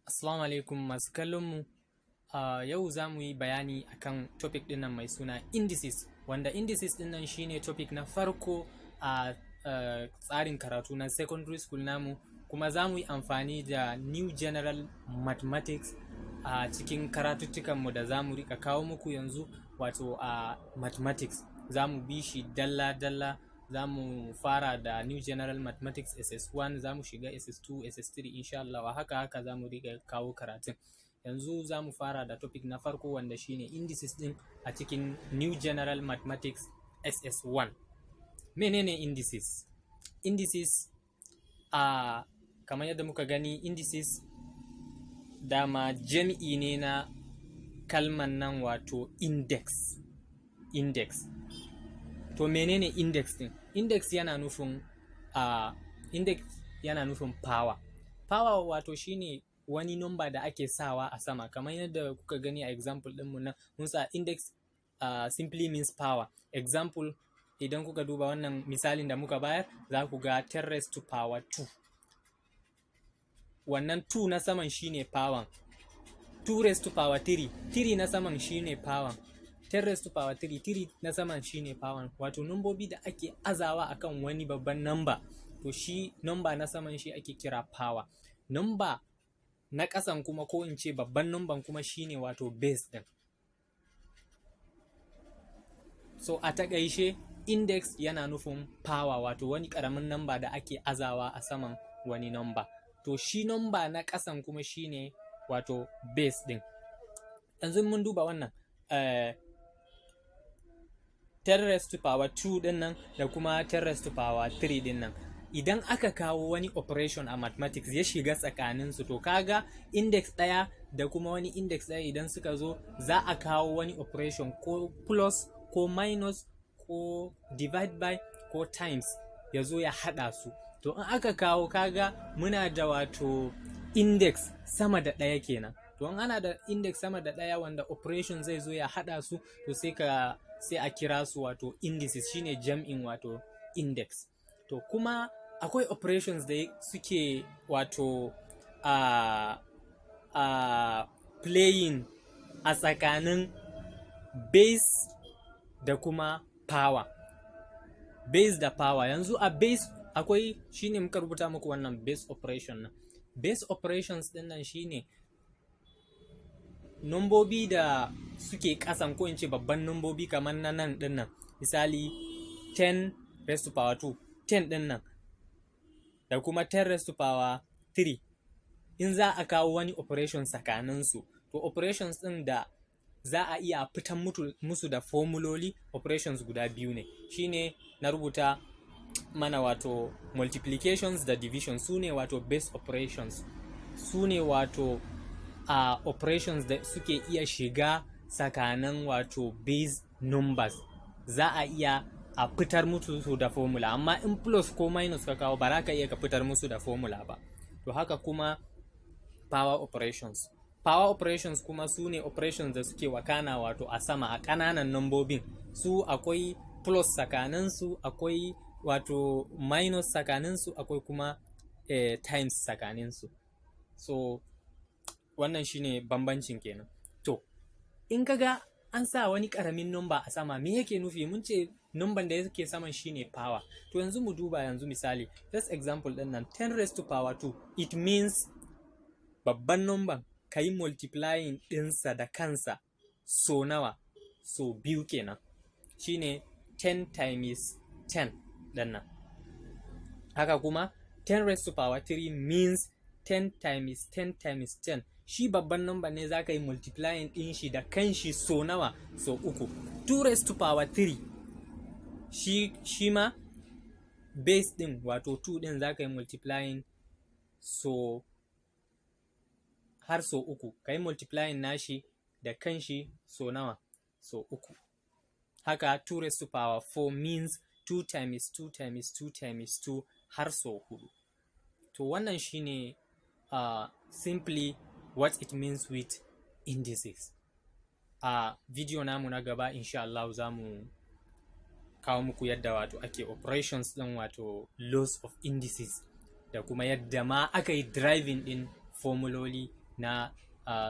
Assalamu alaikum masu kallonmu. Yau za mu yi bayani akan topic ɗin nan mai suna indices, wanda indices ɗin nan shine topic na farko a tsarin karatu na secondary school namu, kuma za mu yi amfani da New General Mathematics a cikin karatuttukanmu da za mu riƙa kawo muku yanzu, wato a mathematics. Za mu bi shi dalla-dalla. Za mu fara da New General Mathematics SS1, za mu shiga SS2, SS3, insha Allah. Haka haka za mu riƙa kawo karatun. Yanzu za mu fara da topic na farko, wanda shine indices ɗin a cikin New General Mathematics SS1. Menene indices? Indices, a kamar yadda muka gani, indices dama jam'i ne na kalman nan, wato index. Index. To, menene index ɗin? Index yana nufin power. Power wato shine wani number da ake sawa a sama, kamar yadda kuka gani a example ɗinmu nan, mun sa index simply means power. Example, idan kuka duba wannan misalin da muka bayar, za ku ga 10 raised to power 2. Wannan 2 na saman shine power. 2 raised to power 3, 3 na saman shine power. 10 raised to power 3, 3 na saman shine power. Wato numbobi da ake azawa akan wani babban number, to shi number na saman shi ake kira power. Number na ƙasan kuma, ko in ce babban number kuma, shine wato base ɗin. So a taƙaice, index yana nufin power, wato wani ƙaramin number da ake azawa a saman wani number. To, shi number na ƙasan kuma shine wato base ɗin. Yanzu mun duba wannan 10 raised to power 2 ɗin nan da kuma 10 raised to power 3 ɗin nan. Idan aka kawo wani operation a mathematics ya shiga tsakaninsu, to kaga index ɗaya da kuma wani index ɗaya, idan suka zo za a kawo wani operation, ko plus ko minus ko divide by ko times, ya zo ya haɗa su. To, in aka kawo, kaga muna da wato index sama da ɗaya kenan. To, in ana da index sama da ɗaya wanda operation zai zo ya haɗa su, to sai a kira su wato indices, shine jam'in wato index. To, kuma akwai operations da suke wato a playing a tsakanin base da kuma power, base da power. Yanzu a base akwai, shine muka rubuta muku wannan base operation nan. Base operations din nan shine numbobi da suke kasan, ko in ce babban numbobi, kamar na nan din nan, misali 10 raised to power 2, 10 din nan da kuma 10 raised to power 3. In za a kawo wani operation tsakaninsu, to operations din da za a iya fitan musu da formuloli, operations guda biyu ne, shine na rubuta mana, wato multiplications da division. Su ne wato base operations, su ne wato operations da suke iya shiga tsakanin wato base numbers, za a iya a fitar musu da formula. Amma in plus ko minus ka kawo, ba za ka iya ka fitar musu da formula ba. To, haka kuma power operations. Power operations kuma su ne operations da suke wakana wato a sama, a ƙananan nambobin. Su akwai plus tsakaninsu, akwai wato minus tsakaninsu, akwai kuma times tsakaninsu. So wannan shine bambancin kenan. To, in kaga an sa wani ƙaramin number a sama, me yake nufi? Mun ce number da yake saman shine power. To, yanzu mu duba yanzu misali, first example din nan, 10 raised to power 2. It means babban number ka yi multiplying ɗinsa da kansa so nawa? So biyu kenan, shine 10 times 10 ɗin nan. Haka kuma 10 raised to power 3 means 10 times 10 times 10. Shi babban number ne za ka yi multiplying ɗin shi da kanshi so nawa? So uku. 2 raised to power 3, shi ma base ɗin, wato 2 ɗin, za ka yi multiplying so har so uku, ka yi multiplying nashi da kanshi so nawa? So uku. Haka 2 raised to power 4 means 2 times 2 times 2 times 2 har so hudu. To, wannan shine simply what it means with indices. A video namu na gaba, insha Allah, za mu kawo muku yadda wato ake operations din, wato laws of indices, da kuma yadda ma aka yi deriving din formuloli. na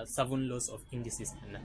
seven laws of indices ɗin nan.